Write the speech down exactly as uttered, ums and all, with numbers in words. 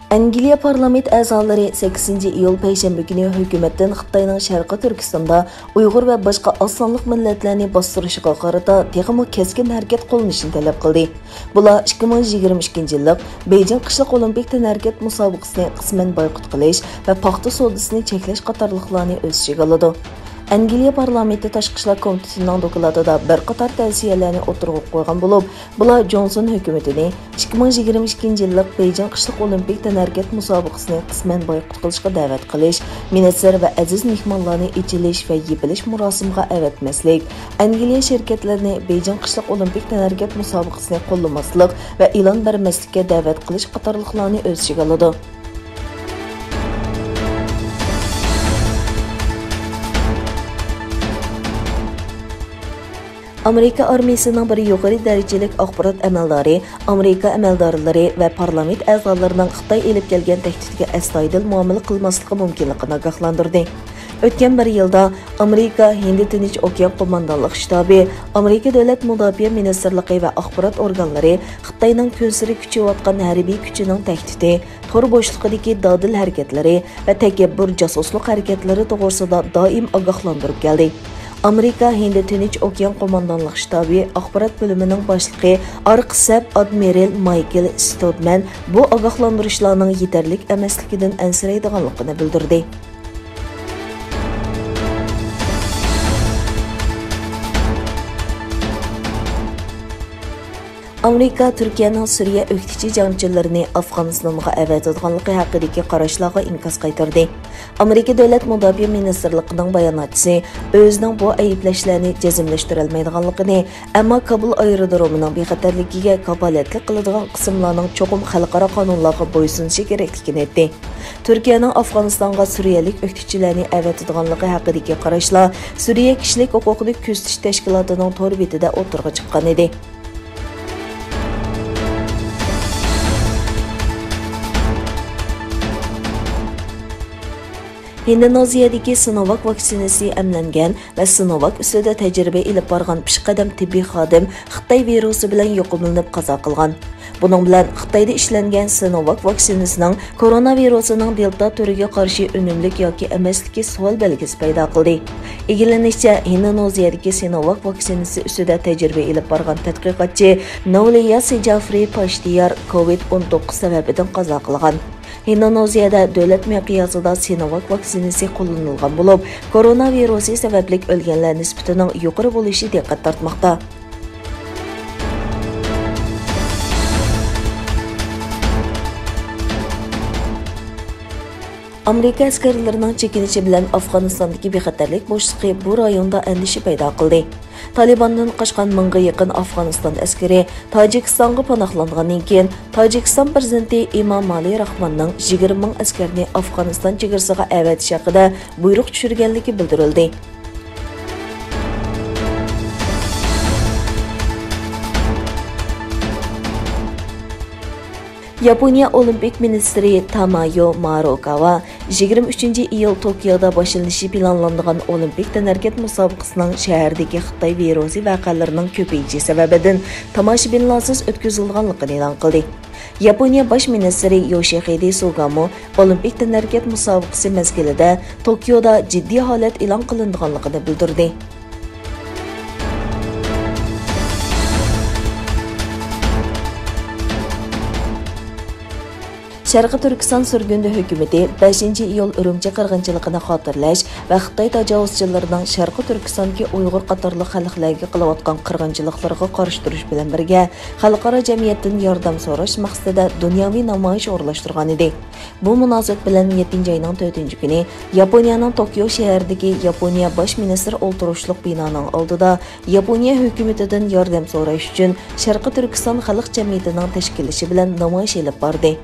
ئەنگلىيە پارلامېنت ئەزالىرى سەككىزىنچى ئىيۇل پەيشەنبە كۈنى ھۆكۈمەتتىن خىتاينىڭ شەرقىي تۈركىستاندا ئۇيغۇر ۋە باشقا ئاز سانلىق مىللەتلەرنى باستۇرۇشىغا قارىتا تېخىمۇ كەسكىن ھەرىكەت قوللىنىشنى تەلەپ قىلدى. بۇلار ئىككى مىڭ يىگىرمە ئىككىنچى يىللىق بېيجىڭ قىشلىق ئولىمپىك تەنھەرىكەت مۇسابىقىسىنى قىسمەن بايقۇت قىلىش ۋە پاختا سودىسىنى چەكلەش قاتارلىقلارنى ئۆز ئىچىگە ئالىدۇ. ئەنگلىيە پارلامېنتى تاشقى ئىشلار كومىتېتىنىڭ دوكلاتىدا بىر قاتار تەۋسىيەلەرنى ئوتتۇرىغا قويغان بولۇپ، بۇلار جونسون ھۆكۈمىتىنى ئىككى مىڭ يىگىرمە ئىككىنچى يىللىق بېيجىڭ قىشلىق ئولىمپىك تەنھەرىكەت مۇسابىقىسىنى قىسمەن بايقۇت قىلىشقا دەۋەت قىلىش، مىنىستىر ۋە ئەزىز مېھمانلارنى ئېچىلىش ۋە يېپىلىش مۇراسىمىغا ئەۋەتمەسلىك، ئەنگلىيە شىركەتلىرىنى بېيجىڭ قىشلىق ئولىمپىك تەنھەرىكەت مۇسابىقىسىنى قوللىماسلىق ۋە ئېلان بەرمەسلىككە دەۋەت قىلىش قاتارلىقلارنى ئۆز ئىچىگە ئالىدۇ. ئامېرىكا ئارمىيىسىنىڭ بىر يۇقىرى دەرىجىلىك ئاخبارات ئەمەلدارى ئامېرىكا ئەمەلدارلىرى ۋە پارلامېنت ئەزالىرىنىڭ خىتاي ئېلىپ كەلگەن تەھدىتىگە ئەستايىدىل مۇئامىلە قىلماسلىقى مۇمكىنلىقىنى ئاگاھلاندۇردى. ئۆتكەن بىر يىلدا ئامېرىكا ھىندى تىنچ ئوكيان قوماندانلىق شتابى، ئامېرىكا دۆلەت مۇداپىئە مىنىستىرلىقى ۋە ئاخبارات ئورگانلىرى خىتاينىڭ كۈنسېرى كۈچىيىۋاتقان ھەربىي كۈچىنىڭ تەھدىتى، تور بوشلۇقىدىكى دادىل ھەرىكەتلىرى ۋە تەكەببۇر جاسۇسلۇق ھەرىكەتلىرى توغرىسىدا دائىم ئاگاھلاندۇرۇپ كەلدى. ئامېرىكا ھىندى تىنچ ئوكيان قوماندانلىق شتابى ئاخبارات بۆلۈمىنىڭ باشلىقى ئارقا سەپ ئادمىرال مايكل ستودمەن بۇ ئاگاھلاندۇرۇشلارنىڭ يېتەرلىك ئەمەسلىكىدىن ئەنسىرەيدىغانلىقىنى بىلدۈردى. ئامېرىكا تۈركىيەنىڭ سۈرىيە ئۆكتىچى جەڭچىلىرىنى ئافغانىستانغا ئەۋەتىدىغانلىقى ھەققىدىكى قاراشلارغا ئىنكاس قايتۇردى. ئامېرىكا دۆلەت مۇداپىئە مىنىستىرلىقىنىڭ باياناتچىسى ئۆزىنىڭ بۇ ئەيىبلەشلەرنى جەزملەشتۈرەلمەيدىغانلىقىنى، ئەمما كابۇل ئايرودرومىنىڭ بىخەتەرلىكىگە كاپالەتلىك قىلىدىغان قىسىملارنىڭ چوقۇم خەلقئارا قانۇنلارغا بويسۇنۇشى كېرەكلىكىنى ئېيتتى. تۈركىيەنىڭ ئافغانىستانغا سۈرىيەلىك ئۆكتىچىلەرنى ئەۋەتىدىغانلىقى ھەققىدىكى قاراشلار سۈرىيە كىشىلىك ھوقۇقنى كۆزىتىش تەشكىلاتىنىڭ تور بېتىدە ئوتتۇرىغا چىققان ئىدى. ھىندونېزىيەدىكى سىنوۋاك ۋاكسىنىسى ئەملەنگەن ۋە سىنوۋاك ئۈستىدە تەجرىبە ئېلىپ بارغان پېشقەدەم تېببىي خادىم خىتاي ۋىرۇسى بىلەن يۇقۇملىنىپ قازا قىلغان. بۇنىڭ بىلەن خىتايدا ئىشلەنگەن سىنوۋاك ۋاكسىنىسىنىڭ كورونا ۋىرۇسىنىڭ دېلتا تۈرىگە قارشى ئۈنۈملۈك ياكى ئەمەسلىكى سوئال بەلگىسى پەيدا قىلدى. ئىگىلىنىشىچە، ھىندونېزىيەدىكى سىنوۋاك ۋاكسىنىسى ئۈستىدە تەجرىبە ئېلىپ بارغان تەتقىقاتچى ناۋلىياسى جافرى پاشتىيار كوۋىد ئون توققۇز سەۋەبىدىن قازا قىلغان. ھىندونېزىيەدە دۆلەت مىقياسىدا سىنوۋاك ۋاكسىنىسى قوللىنىلغان بولۇپ، كورونا ۋىرۇسى سەۋەبلىك ئۆلگەنلەر نىسبىتىنىڭ يۇقىرى بولۇشى دىققەت تارتماقتا. ئامېرىكا ئەسكەرلىرىنىڭ چېكىنىشى بىلەن ئافغانىستاندىكى بىخەتەرلىك بوشلۇقى بۇ رايوندا ئەندىشە پەيدا قىلدى. تالىباندىن قاچقان مىڭغا يېقىن ئافغانىستان ئەسكىرى تاجىكىستانغا پاناھلانغاندىن كېيىن، تاجىكىستان پىرېزىدېنتى ئىمامالى راخماننىڭ يىگىرمە مىڭ ئەسكەرنى ئافغانىستان چېگرىسىغا ئەۋەتىش ھەققىدە بۇيرۇق چۈشۈرگەنلىكى بىلدۈرۈلدى. ياپونىيە ئولىمپىك مىنىستىرى تامايو ماروكاۋا يىگىرمە ئۈچىنچى ئىيۇل توكيودا باشلىنىشى پىلانلانغان ئولىمپىك تەنھەرىكەت مۇسابىقىسىنىڭ شەھەردىكى خىتاي ۋىرۇسى ۋەقەلىرىنىڭ كۆپىيىشى سەۋەبىدىن تاماشىبىنلارسىز ئۆتكۈزۈلىدىغانلىقىنى ئېلان قىلدى. ياپونىيە باش مىنىستىرى يوشىخىدې سۇگامۇ ئولىمپىك تەنھەرىكەت مۇسابىقىسى مەزگىلىدە توكيودا جىددىي ھالەت ئېلان قىلىنىدىغانلىقىنى بىلدۈردى. شەرقىي تۈركىستان سۈرگۈندە ھۆكۈمىتى بەشىنچى ئىيۇل ئۈرۈمچى قىرغىنچىلىقىنى خاتىرىلەش ۋە خىتاي تاجاۋۇزچىلىرىنىڭ شەرقىي تۈركىستاندىكى ئۇيغۇر قاتارلىق خەلقلەرگە قىلىۋاتقان قىرغىنچىلىقلىرىغا قارشى تۇرۇش بىلەن بىرگە، خەلقئارا جەمئىيەتتىن ياردەم سوراش مەقسىتىدە دۇنياۋى نامايىش ئورۇنلاشتۇرغانىدى. بۇ مۇناسىۋەت بىلەن يەتتىنچى ئاينىڭ تۆتىنچى كۈنى ياپونىيەنىڭ توكيو شەھىرىدىكى ياپونىيە باش مىنىستىر ئولتۇرۇشلۇق بىنانىڭ ئالدىدا ياپونىيە ھۆكۈمىتىدىن ياردەم سوراش ئۈچۈن شەرقىي تۈركىستان خەلق جەمئىيىتىنىڭ تەشكىللىشى بىلەن نامايىش ئېلىپ باردى.